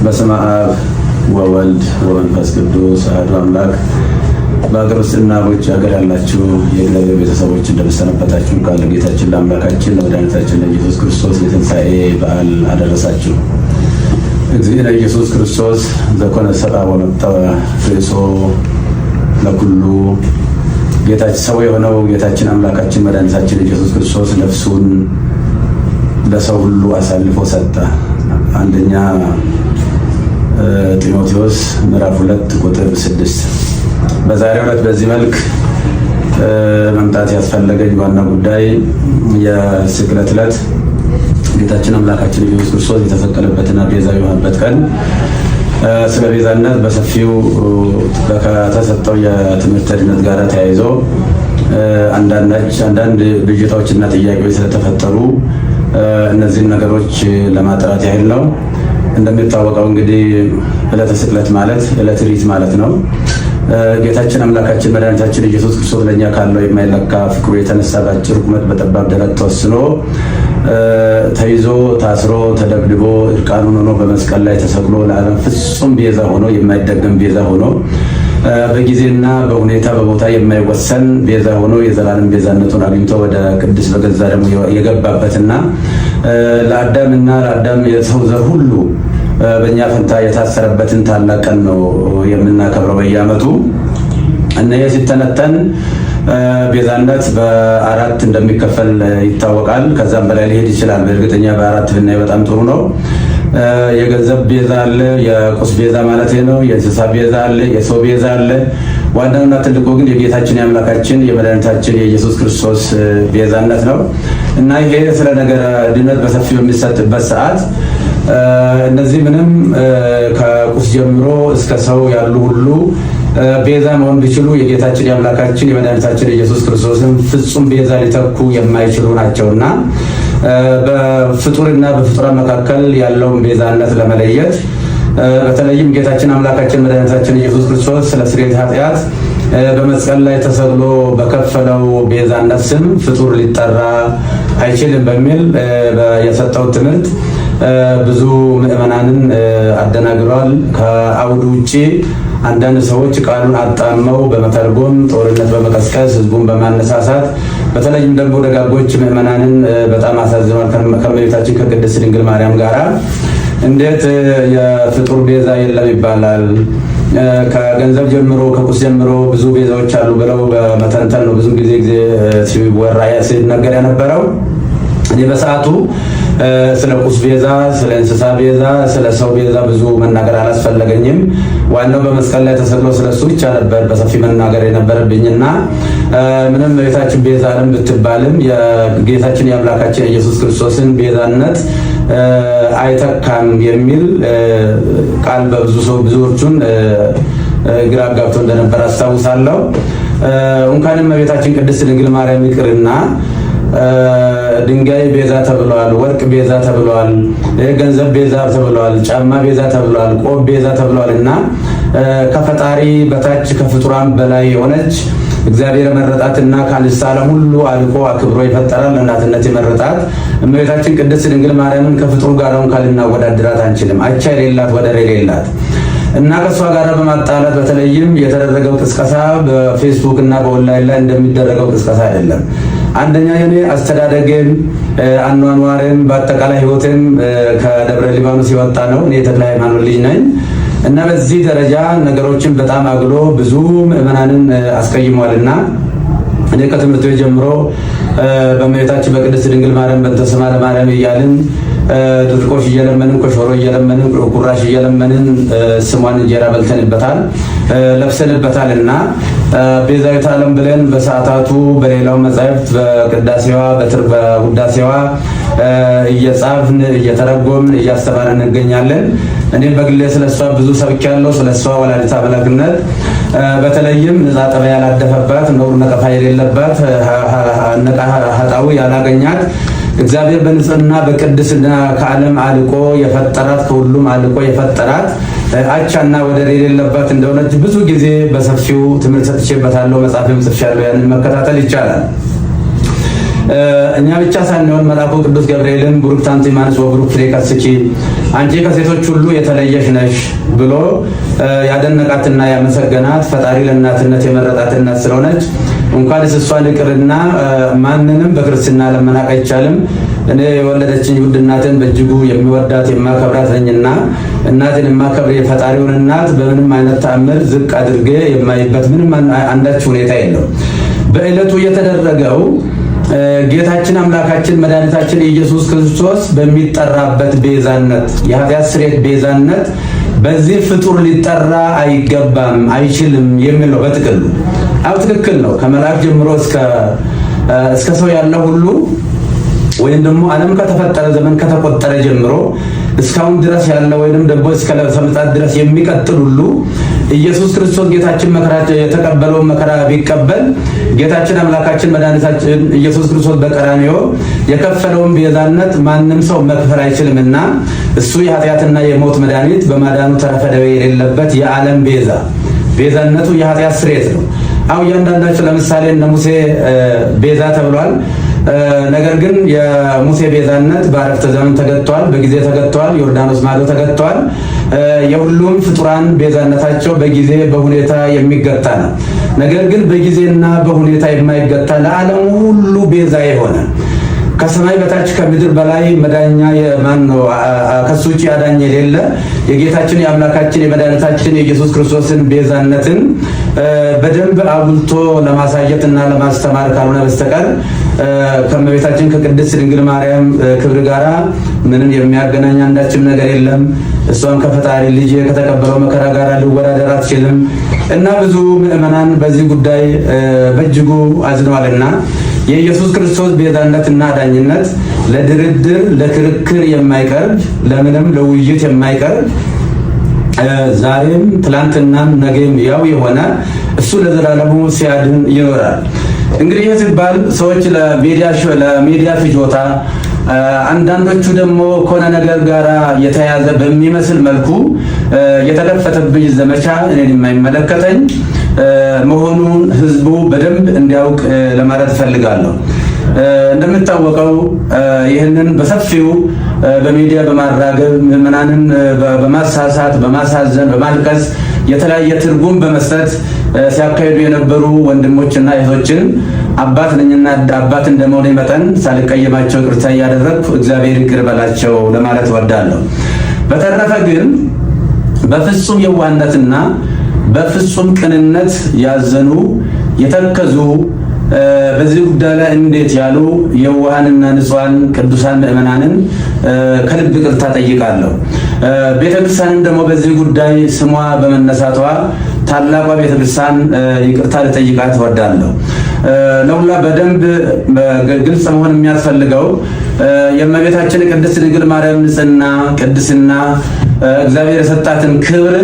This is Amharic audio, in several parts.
በስመ አብ ወወልድ ወመንፈስ ቅዱስ አሐዱ አምላክ። በሀገር ውስጥና በውጭ ሀገር ያላችሁ የእግዚአብሔር ቤተሰቦች እንደምሰነበታችሁ፣ እንኳን ለጌታችን ለአምላካችን ለመድኃኒታችን ለኢየሱስ ክርስቶስ የትንሣኤ በዓል አደረሳችሁ። እግዚእነ ኢየሱስ ክርስቶስ ዘኮነ ሰብአ ወመጠወ ርእሶ ለኩሉ። ጌታችን ሰው የሆነው ጌታችን አምላካችን መድኃኒታችን ኢየሱስ ክርስቶስ ነፍሱን ለሰው ሁሉ አሳልፎ ሰጠ። አንደኛ ጢሞቴዎስ ምዕራፍ 2 ቁጥር 6። በዛሬው ዕለት በዚህ መልክ መምጣት ያስፈለገኝ ዋና ጉዳይ የስቅለት ዕለት ጌታችን አምላካችን ኢየሱስ ክርስቶስ የተሰቀለበትና ቤዛ የሆነበት ቀን ስለ ቤዛነት በሰፊው ከተሰጠው የትምህርተ ድነት ጋር ተያይዞ አንዳንድ ብዥታዎችና ጥያቄዎች ስለተፈጠሩ እነዚህን ነገሮች ለማጥራት ያህል ነው። እንደሚታወቀው እንግዲህ ዕለተ ስቅለት ማለት ዕለተ ሪት ማለት ነው። ጌታችን አምላካችን መድኃኒታችን ኢየሱስ ክርስቶስ ለእኛ ካለው የማይለካ ፍቅሩ የተነሳ በአጭር ቁመት በጠባብ ደረት ተወስኖ ተይዞ ታስሮ ተደብድቦ እርቃኑን ሆኖ በመስቀል ላይ ተሰቅሎ ለዓለም ፍጹም ቤዛ ሆኖ፣ የማይደገም ቤዛ ሆኖ፣ በጊዜና በሁኔታ በቦታ የማይወሰን ቤዛ ሆኖ የዘላለም ቤዛነቱን አግኝቶ ወደ ቅድስት በገዛ ደሙ የገባበትና ለአዳምና ለአዳም የሰው ዘር ሁሉ በእኛ ፈንታ የታሰረበትን ታላቅ ቀን ነው የምናከብረው በየዓመቱ። እና ይህ ሲተነተን ቤዛነት በአራት እንደሚከፈል ይታወቃል። ከዛም በላይ ሊሄድ ይችላል። በእርግጠኛ በአራት ብናይ በጣም ጥሩ ነው። የገንዘብ ቤዛ አለ፣ የቁስ ቤዛ ማለት ነው። የእንስሳ ቤዛ አለ፣ የሰው ቤዛ አለ። ዋናውና ትልቁ ግን የጌታችን የአምላካችን የመድኃኒታችን የኢየሱስ ክርስቶስ ቤዛነት ነው። እና ይሄ ስለ ነገረ ድነት በሰፊው በሚሰጥበት ሰዓት እነዚህ ምንም ከቁስ ጀምሮ እስከ ሰው ያሉ ሁሉ ቤዛ መሆን ቢችሉ የጌታችን የአምላካችን የመድኃኒታችን የኢየሱስ ክርስቶስን ፍጹም ቤዛ ሊተኩ የማይችሉ ናቸውና በፍጡርና በፍጡራን መካከል ያለውን ቤዛነት ለመለየት፣ በተለይም ጌታችን አምላካችን መድኃኒታችን ኢየሱስ ክርስቶስ ስለ ስርየተ ኃጢአት በመስቀል ላይ ተሰቅሎ በከፈለው ቤዛነት ስም ፍጡር ሊጠራ አይችልም በሚል የሰጠው ትምህርት ብዙ ምዕመናንን አደናግሯል። ከአውዱ ውጭ አንዳንድ ሰዎች ቃሉን አጣመው በመተርጎም ጦርነት በመቀስቀስ ህዝቡን በማነሳሳት በተለይም ደግሞ ደጋጎች ምዕመናንን በጣም አሳዝኗል። ከእመቤታችን ከቅድስት ድንግል ማርያም ጋራ እንዴት የፍጡር ቤዛ የለም ይባላል? ከገንዘብ ጀምሮ ከቁስ ጀምሮ ብዙ ቤዛዎች አሉ ብለው በመተንተን ነው ብዙ ጊዜ ሲወራ ሲነገር የነበረው። እኔ በሰዓቱ ስለ ቁስ ቤዛ፣ ስለ እንስሳ ቤዛ፣ ስለ ሰው ቤዛ ብዙ መናገር አላስፈለገኝም። ዋናው በመስቀል ላይ ተሰቅሎ ስለ እሱ ብቻ ነበር በሰፊ መናገር የነበረብኝና ምንም እመቤታችን ቤዛ ዓለም ብትባልም የጌታችን የአምላካችን የኢየሱስ ክርስቶስን ቤዛነት አይተካም የሚል ቃል በብዙ ሰው ብዙዎቹን ግራ አጋብቶ እንደነበር አስታውሳለሁ። እንኳንም እመቤታችን ቅድስት ድንግል ማርያም ይቅርና ድንጋይ ቤዛ ተብሏል፣ ወርቅ ቤዛ ተብሏል፣ ገንዘብ ቤዛ ተብሏል፣ ጫማ ቤዛ ተብሏል፣ ቆብ ቤዛ ተብሏል። እና ከፈጣሪ በታች ከፍጡራን በላይ የሆነች እግዚአብሔር የመረጣትና ከአንስተ ዓለም ሁሉ አልቆ አክብሮ የፈጠራል ለእናትነት የመረጣት እመቤታችን ቅድስት ድንግል ማርያምን ከፍጡሩ ጋር እንኳን ልናወዳድራት አንችልም። አቻ የሌላት፣ ወደር የሌላት እና ከእሷ ጋር በማጣላት በተለይም የተደረገው ቅስቀሳ በፌስቡክ እና በኦንላይን ላይ እንደሚደረገው ቅስቀሳ አይደለም። አንደኛ የኔ አስተዳደግም አኗኗርም በአጠቃላይ ሕይወትም ከደብረ ሊባኖስ የወጣ ነው። እኔ የተክለ ሃይማኖት ልጅ ነኝ እና በዚህ ደረጃ ነገሮችን በጣም አግሎ ብዙ ምዕመናንን አስቀይሟልና እኔ ከትምህርት ቤት ጀምሮ በእመቤታችን በቅድስት ድንግል ማርያም በእንተ ስማ ለማርያም እያልን ድርቆሽ እየለመንን፣ ኮሾሮ እየለመንን፣ ቁራሽ እየለመንን ስሟን እንጀራ በልተንበታል፣ ለብሰንበታል። እና ቤዛዊተ ዓለም ብለን በሰዓታቱ በሌላው መጻሕፍት በቅዳሴዋ በውዳሴዋ እየጻፍን እየተረጎምን እያስተማርን እንገኛለን። እኔም በግሌ ስለሷ ብዙ ሰብኬያለሁ። ስለሷ ወላዲተ አምላክነት በተለይም ንጻ ጠባይ ያላደፈባት፣ ነውር ነቀፋ የሌለባት፣ ኃጣው ያላገኛት፣ እግዚአብሔር በንጽህና በቅድስና ከዓለም አልቆ የፈጠራት፣ ከሁሉም አልቆ የፈጠራት፣ አቻና ወደር የሌለባት እንደሆነች ብዙ ጊዜ በሰፊው ትምህርት ሰጥቼበታለሁ። መጽሐፍም ጽፌያለሁ። ያንን መከታተል ይቻላል። እኛ ብቻ ሳንሆን መልአኩ ቅዱስ ገብርኤልን ቡርክት አንቲ እምአንስት ወቡሩክ ፍሬ ከርሥኪ፣ አንቺ ከሴቶች ሁሉ የተለየሽ ነሽ ብሎ ያደነቃትና ያመሰገናት ፈጣሪ ለእናትነት የመረጣት እናት ስለሆነች እንኳንስ እሷን ይቅርና ማንንም በክርስትና ለመናቅ አይቻልም። እኔ የወለደችኝ ውድ እናትን በእጅጉ የሚወዳት የማከብራት ነኝና እናትን የማከብር የፈጣሪውን እናት በምንም አይነት ተአምር ዝቅ አድርጌ የማይበት ምንም አንዳች ሁኔታ የለው። በዕለቱ የተደረገው ጌታችን አምላካችን መድኃኒታችን ኢየሱስ ክርስቶስ በሚጠራበት ቤዛነት፣ የኃጢአት ስርየት ቤዛነት በዚህ ፍጡር ሊጠራ አይገባም፣ አይችልም የሚል ነው በጥቅሉ። አው ትክክል ነው። ከመልአክ ጀምሮ እስከ ሰው ያለው ሁሉ ወይም ደግሞ ዓለም ከተፈጠረ ዘመን ከተቆጠረ ጀምሮ እስካሁን ድረስ ያለ ወይንም ደግሞ እስከ ምጽአት ድረስ የሚቀጥል ሁሉ ኢየሱስ ክርስቶስ ጌታችን መከራ የተቀበለውን መከራ ቢቀበል ጌታችን አምላካችን መድኃኒታችን ኢየሱስ ክርስቶስ በቀራንዮ የከፈለውን ቤዛነት ማንም ሰው መክፈል አይችልምና እሱ የኃጢአትና የሞት መድኃኒት በማዳኑ ተረፈ ደዌ የሌለበት የዓለም ቤዛ፣ ቤዛነቱ የኃጢአት ስርየት ነው። አው እያንዳንዳቸው ለምሳሌ እነ ሙሴ ቤዛ ተብሏል። ነገር ግን የሙሴ ቤዛነት በአረፍተ ዘመን ተገጥቷል፣ በጊዜ ተገጥቷል፣ ዮርዳኖስ ማዶ ተገጥቷል። የሁሉም ፍጡራን ቤዛነታቸው በጊዜ በሁኔታ የሚገታ ነው። ነገር ግን በጊዜና በሁኔታ የማይገታ ለዓለም ሁሉ ቤዛ የሆነ ከሰማይ በታች ከምድር በላይ መዳኛ የማን ነው? ከሱ ውጭ አዳኝ የሌለ የጌታችን የአምላካችን የመድኃኒታችን የኢየሱስ ክርስቶስን ቤዛነትን በደንብ አጉልቶ ለማሳየት እና ለማስተማር ካልሆነ በስተቀር ከእመቤታችን ከቅድስት ድንግል ማርያም ክብር ጋራ ምንም የሚያገናኝ አንዳችም ነገር የለም። እሷም ከፈጣሪ ልጅ ከተቀበለው መከራ ጋር ልወዳደር አትችልም እና ብዙ ምዕመናን በዚህ ጉዳይ በእጅጉ አዝነዋልና የኢየሱስ ክርስቶስ ቤዛነትና አዳኝነት ለድርድር ለክርክር የማይቀርብ፣ ለምንም ለውይይት የማይቀርብ፣ ዛሬም ትላንትናም ነገም ያው የሆነ እሱ ለዘላለሙ ሲያድን ይኖራል። እንግዲህ ይህ ሲባል ሰዎች ለሚዲያ ፍጆታ፣ አንዳንዶቹ ደግሞ ከሆነ ነገር ጋር የተያያዘ በሚመስል መልኩ የተከፈተብኝ ዘመቻ እኔን የማይመለከተኝ መሆኑን ህዝቡ በደንብ እንዲያውቅ ለማለት እፈልጋለሁ። እንደሚታወቀው ይህንን በሰፊው በሚዲያ በማራገብ፣ ምዕመናንን በማሳሳት፣ በማሳዘን፣ በማልቀስ፣ የተለያየ ትርጉም በመስጠት ሲያካሂዱ የነበሩ ወንድሞችና እህቶችን አባት ነኝና አባት እንደመሆኔ መጠን ሳልቀየማቸው ይቅርታ እያደረግኩ እግዚአብሔር ይቅር በላቸው ለማለት እወዳለሁ። በተረፈ ግን በፍጹም የዋህነትና በፍጹም ቅንነት ያዘኑ፣ የተከዙ፣ በዚህ ጉዳይ ላይ እንዴት ያሉ የዋሃንና ንጹሃን ቅዱሳን ምዕመናንን ከልብ ይቅርታ ጠይቃለሁ። ቤተክርስቲያንም ደግሞ በዚህ ጉዳይ ስሟ በመነሳቷ ታላቋ ቤተክርስቲያን ይቅርታ ልጠይቃት እወዳለሁ። ለሁላ በደንብ ግልጽ መሆን የሚያስፈልገው የእመቤታችን ቅድስት ድንግል ማርያም ንጽሕና፣ ቅድስና፣ እግዚአብሔር የሰጣትን ክብር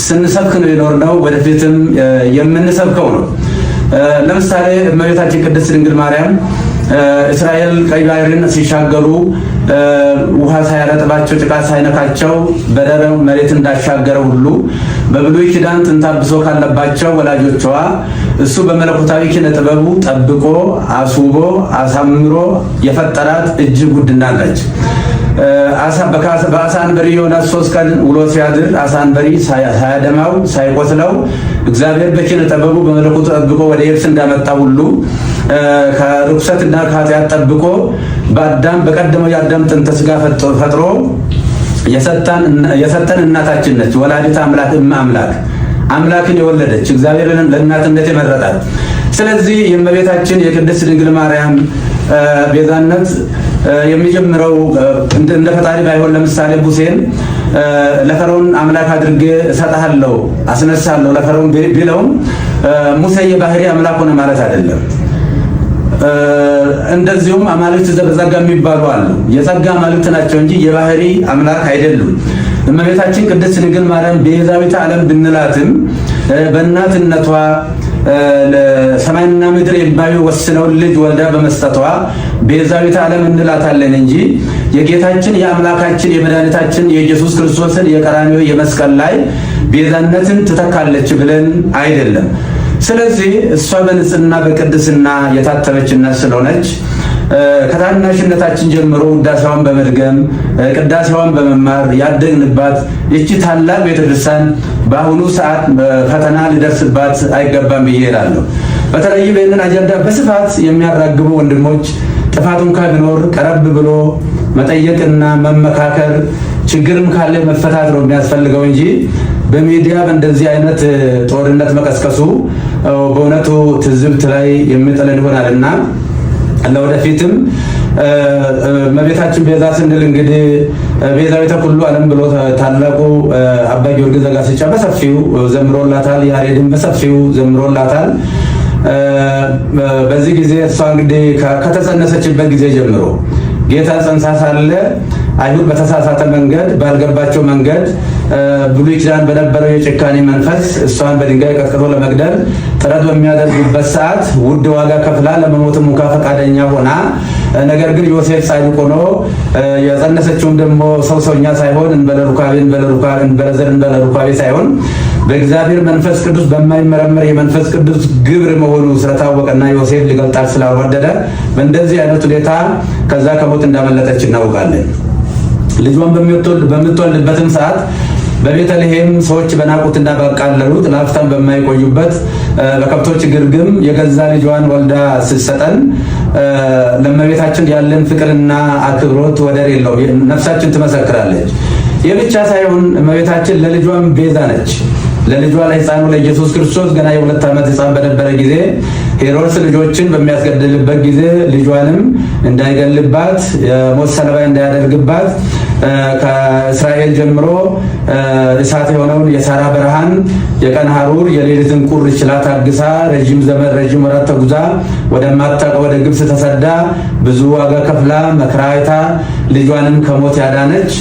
ስንሰብክ ነው የኖርነው፣ ወደፊትም የምንሰብከው ነው። ለምሳሌ እመቤታችን ቅድስት ድንግል ማርያም እስራኤል ቀይ ባህርን ሲሻገሩ ውሃ ሳያረጥባቸው ጭቃ ሳይነካቸው በደረቅ መሬት እንዳሻገረ ሁሉ በብሉይ ኪዳን ጥንተ አብሶ ካለባቸው ወላጆቿ እሱ በመለኮታዊ ኪነ ጥበቡ ጠብቆ አስውቦ አሳምሮ የፈጠራት እጅግ ውድ እናት ነች። በአሳ አንበሪ ዮናስ 3 ቀን ውሎ ሲያድር አሳ አንበሪ ሳያደማው ሳይቆስለው እግዚአብሔር በኪነ ጥበቡ በመለኮቱ ጠብቆ ወደ የብስ እንዳመጣ ሁሉ ከርኩሰትና ከኃጢአት ጠብቆ በአዳም በቀደመው የአዳም ጥንተ ስጋ ፈጥሮ የሰጠን እናታችን ነች። ወላዲተ አምላክ፣ እመ አምላክ፣ አምላክን የወለደች፣ እግዚአብሔርን ለእናትነት የመረጣት። ስለዚህ የእመቤታችን የቅድስት ድንግል ማርያም ቤዛነት የሚጀምረው እንደ ፈጣሪ ባይሆን ለምሳሌ ሙሴን ለፈርዖን አምላክ አድርጌ እሰጥሃለሁ፣ አስነሳለሁ ለፈርዖን ቢለውም ሙሴ የባህሪ አምላክ ሆነ ማለት አይደለም። እንደዚሁም አማልክት ዘበጸጋ የሚባሉ አሉ። የጸጋ አማልክት ናቸው እንጂ የባህሪ አምላክ አይደሉም። እመቤታችን ቅድስት ድንግል ማርያም ቤዛዊተ ዓለም ብንላትም በእናትነቷ ሰማይና ምድር የማይወስነውን ልጅ ወልዳ በመስጠቷ ቤዛዊተ ዓለም እንላታለን እንጂ የጌታችን የአምላካችን የመድኃኒታችን የኢየሱስ ክርስቶስን የቀራንዮ የመስቀል ላይ ቤዛነትን ትተካለች ብለን አይደለም። ስለዚህ እሷ በንጽህና በቅድስና የታተመች እናት ስለሆነች ከታናሽነታችን ጀምሮ ውዳሴዋን በመድገም ቅዳሴዋን በመማር ያደግንባት ይቺ ታላቅ ቤተክርስቲያን በአሁኑ ሰዓት ፈተና ሊደርስባት አይገባም ብዬ እላለሁ። በተለይም ይህንን አጀንዳ በስፋት የሚያራግቡ ወንድሞች ጥፋቱን ቢኖር ቀረብ ብሎ መጠየቅና መመካከር፣ ችግርም ካለ መፈታት ነው የሚያስፈልገው እንጂ በሚዲያ በእንደዚህ አይነት ጦርነት መቀስቀሱ በእውነቱ ትዝብት ላይ የሚጥለን ይሆናልና ለወደፊትም እመቤታችን ቤዛ ስንል እንግዲህ ቤዛዊተ ኩሉ ዓለም ብሎ ታላቁ አባ ጊዮርጊስ ዘጋስጫ በሰፊው ዘምሮላታል። ያሬድን በሰፊው ዘምሮላታል። በዚህ ጊዜ እሷ እንግዲህ ከተጸነሰችበት ጊዜ ጀምሮ ጌታ ጸንሳ ሳለ አይሁድ በተሳሳተ መንገድ ባልገባቸው መንገድ ብሉይ ኪዳን በነበረው የጭካኔ መንፈስ እሷን በድንጋይ ቀጥቅጦ ለመግደል ጥረት በሚያደርጉበት ሰዓት ውድ ዋጋ ከፍላ ለመሞትም እንኳ ፈቃደኛ ሆና፣ ነገር ግን ዮሴፍ ጻድቅ ሆኖ የጸነሰችውም ደግሞ ሰው ሰውኛ ሳይሆን እንበለ ሩካቤ እንበለ ሩካቤ እንበለ ዘር እንበለ ሩካቤ ሳይሆን በእግዚአብሔር መንፈስ ቅዱስ በማይመረመር የመንፈስ ቅዱስ ግብር መሆኑ ስለታወቀና ዮሴፍ ሊገልጣት ስላልወደደ በእንደዚህ አይነት ሁኔታ ከዛ ከሞት እንዳመለጠች እናውቃለን። ልጇን በምትወልድበትም ሰዓት በቤተልሔም ሰዎች በናቁትና ባቃለሉት ላፍታም በማይቆዩበት በከብቶች ግርግም የገዛ ልጇን ወልዳ ስትሰጠን ለእመቤታችን ያለን ፍቅርና አክብሮት ወደር የለውም። ነፍሳችን ትመሰክራለች። ይህ ብቻ ሳይሆን እመቤታችን ለልጇም ቤዛ ነች። ለልጇ ለሕፃኑ ለኢየሱስ ክርስቶስ ገና የ2 ዓመት ሕፃን በነበረ ጊዜ ሄሮድስ ልጆችን በሚያስገድልበት ጊዜ ልጇንም እንዳይገልባት፣ የሞት ሰለባ እንዳያደርግባት ከእስራኤል ጀምሮ እሳት የሆነውን የሳራ በረሃን የቀን ሐሩር የሌሊትን ቁር ችላ ታግሳ ረዥም ዘመን ረዥም ወራት ተጉዛ ወደማታውቀው ወደ ግብፅ ተሰዳ ብዙ ዋጋ ከፍላ መከራ አይታ ልጇንም ከሞት ያዳነች፣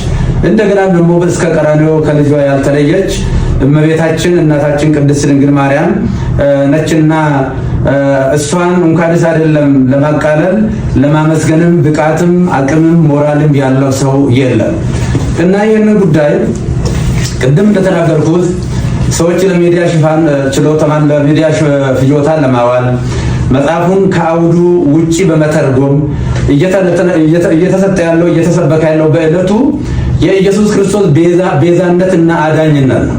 እንደገና ደግሞ እስከ ቀራንዮ ከልጇ ያልተለየች እመቤታችን እናታችን ቅድስት ድንግል ማርያም ነችና እሷን እንኳንስ አይደለም ለማቃለል ለማመስገንም ብቃትም አቅምም ሞራልም ያለው ሰው የለም። እና ይህንን ጉዳይ ቅድም እንደተናገርኩት ሰዎች ለሚዲያ ሽፋን ችሎታን ለሚዲያ ፍጆታን ለማዋል መጽሐፉን ከአውዱ ውጪ በመተርጎም እየተሰጠ ያለው፣ እየተሰበከ ያለው በዕለቱ የኢየሱስ ክርስቶስ ቤዛነትና አዳኝነት ነው።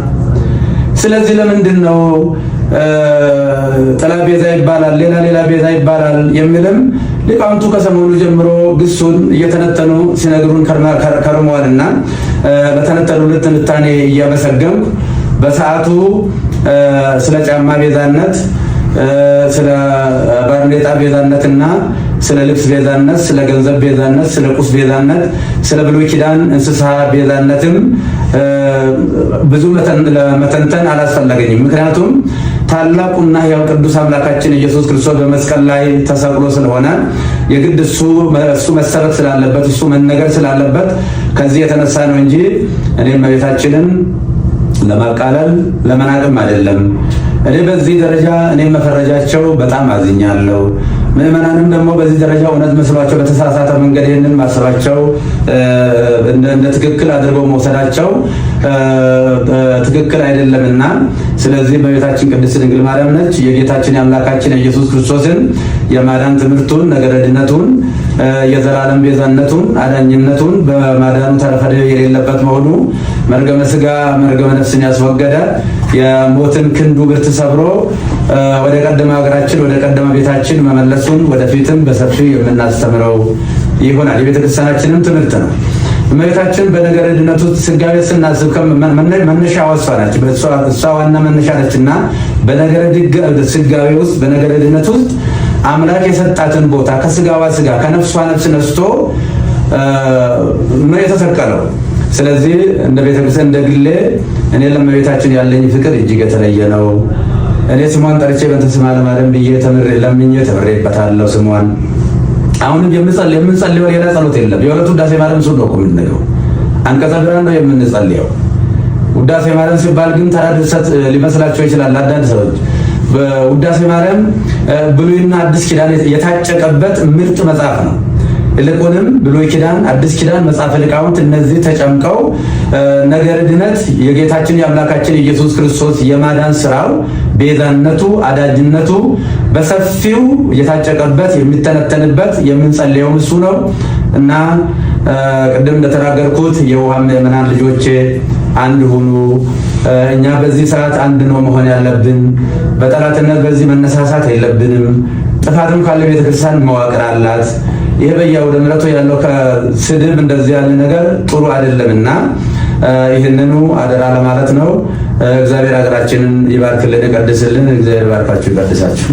ስለዚህ ለምንድን ነው ጥላ ቤዛ ይባላል፣ ሌላ ሌላ ቤዛ ይባላል የሚልም ሊቃውንቱ ከሰሞኑ ጀምሮ ግሱን እየተነተኑ ሲነግሩን ከርመዋልና ለተነተኑልን ትንታኔ እያመሰገንኩ በሰዓቱ ስለ ጫማ ቤዛነት፣ ስለ ባርኔጣ ቤዛነትና ስለ ልብስ ቤዛነት፣ ስለ ገንዘብ ቤዛነት፣ ስለ ቁስ ቤዛነት፣ ስለ ብሉይ ኪዳን እንስሳ ቤዛነትም ብዙ ለመተንተን አላስፈለገኝም። ምክንያቱም ታላቁና ሕያው ቅዱስ አምላካችን ኢየሱስ ክርስቶስ በመስቀል ላይ ተሰቅሎ ስለሆነ የግድ እሱ መሰበክ ስላለበት፣ እሱ መነገር ስላለበት ከዚህ የተነሳ ነው እንጂ እኔም እመቤታችንን ለማቃለል ለመናቅም አይደለም። እኔ በዚህ ደረጃ እኔ መፈረጃቸው በጣም አዝኛለሁ። ምዕመናንም ደግሞ በዚህ ደረጃ እውነት መስሏቸው በተሳሳተ መንገድ ይህንን ማሰባቸው፣ እንደ ትክክል አድርገው መውሰዳቸው ትክክል አይደለምና፣ ስለዚህ እመቤታችን ቅድስት ድንግል ማርያም ነች የጌታችን የአምላካችን የኢየሱስ ክርስቶስን የማዳን ትምህርቱን፣ ነገረ ድነቱን፣ የዘላለም ቤዛነቱን፣ አዳኝነቱን በማዳኑ ተረፈ የሌለበት መሆኑ፣ መርገመ ስጋ መርገመ ነፍስን ያስወገደ፣ የሞትን ክንዱ ብርት ሰብሮ ወደ ቀደመ ሀገራችን ወደ ቀደመ ቤታችን መመለሱን ወደፊትም በሰፊው የምናስተምረው ይሆናል። የቤተክርስቲያናችንም ትምህርት ነው። እመቤታችን በነገረ ድነቱ ስጋቤ ስናስብ መነሻ እሷ ነች። እሷ ዋና መነሻ ነች እና በነገረ ስጋቤ ውስጥ፣ በነገረ ድነት ውስጥ አምላክ የሰጣትን ቦታ ከስጋዋ ስጋ ከነፍሷ ነፍስ ነስቶ ነው የተሰቀለው። ስለዚህ እንደ ቤተክርስቲያን እንደ ግሌ እኔ ለእመቤታችን ያለኝ ፍቅር እጅግ የተለየ ነው። እኔ ስሟን ጠርቼ በእንተ ስማ ለማርያም ብዬ ተምሬ ለምኜ ተምሬበታለሁ ስሟን። አሁንም የምንጸልየው ሌላ ጸሎት የለም። የሁለቱ ውዳሴ ማርያም እሱን ነው እኮ የምንለው። አንቀጸ ብርሃን ነው የምንጸልየው። ውዳሴ ማርያም ሲባል ግን ተራ ድርሰት ሊመስላቸው ይችላል አንዳንድ ሰዎች። በውዳሴ ማርያም ብሉይና አዲስ ኪዳን የታጨቀበት ምርጥ መጽሐፍ ነው። ይልቁንም ብሉይ ኪዳን፣ አዲስ ኪዳን፣ መጽሐፈ ሊቃውንት እነዚህ ተጨምቀው ነገረ ድነት የጌታችን የአምላካችን ኢየሱስ ክርስቶስ የማዳን ስራው ቤዛነቱ፣ አዳጅነቱ በሰፊው የታጨቀበት የሚተነተንበት የምንጸልየውም እሱ ነው እና ቅድም እንደተናገርኩት የውሃ ምዕመናን ልጆቼ አንድ ሁኑ። እኛ በዚህ ሰዓት አንድ ነው መሆን ያለብን። በጠላትነት በዚህ መነሳሳት የለብንም። ጥፋትም ካለ ቤተክርስቲያን መዋቅር አላት። ይሄ በየአውደ ምሕረቱ ያለው ከስድብ እንደዚህ ያለ ነገር ጥሩ አይደለምና ይህንኑ አደራ ለማለት ነው። እግዚአብሔር ሀገራችንን ይባርክልን፣ ይቀድስልን። እግዚአብሔር ይባርካችሁ፣ ይቀድሳችሁ።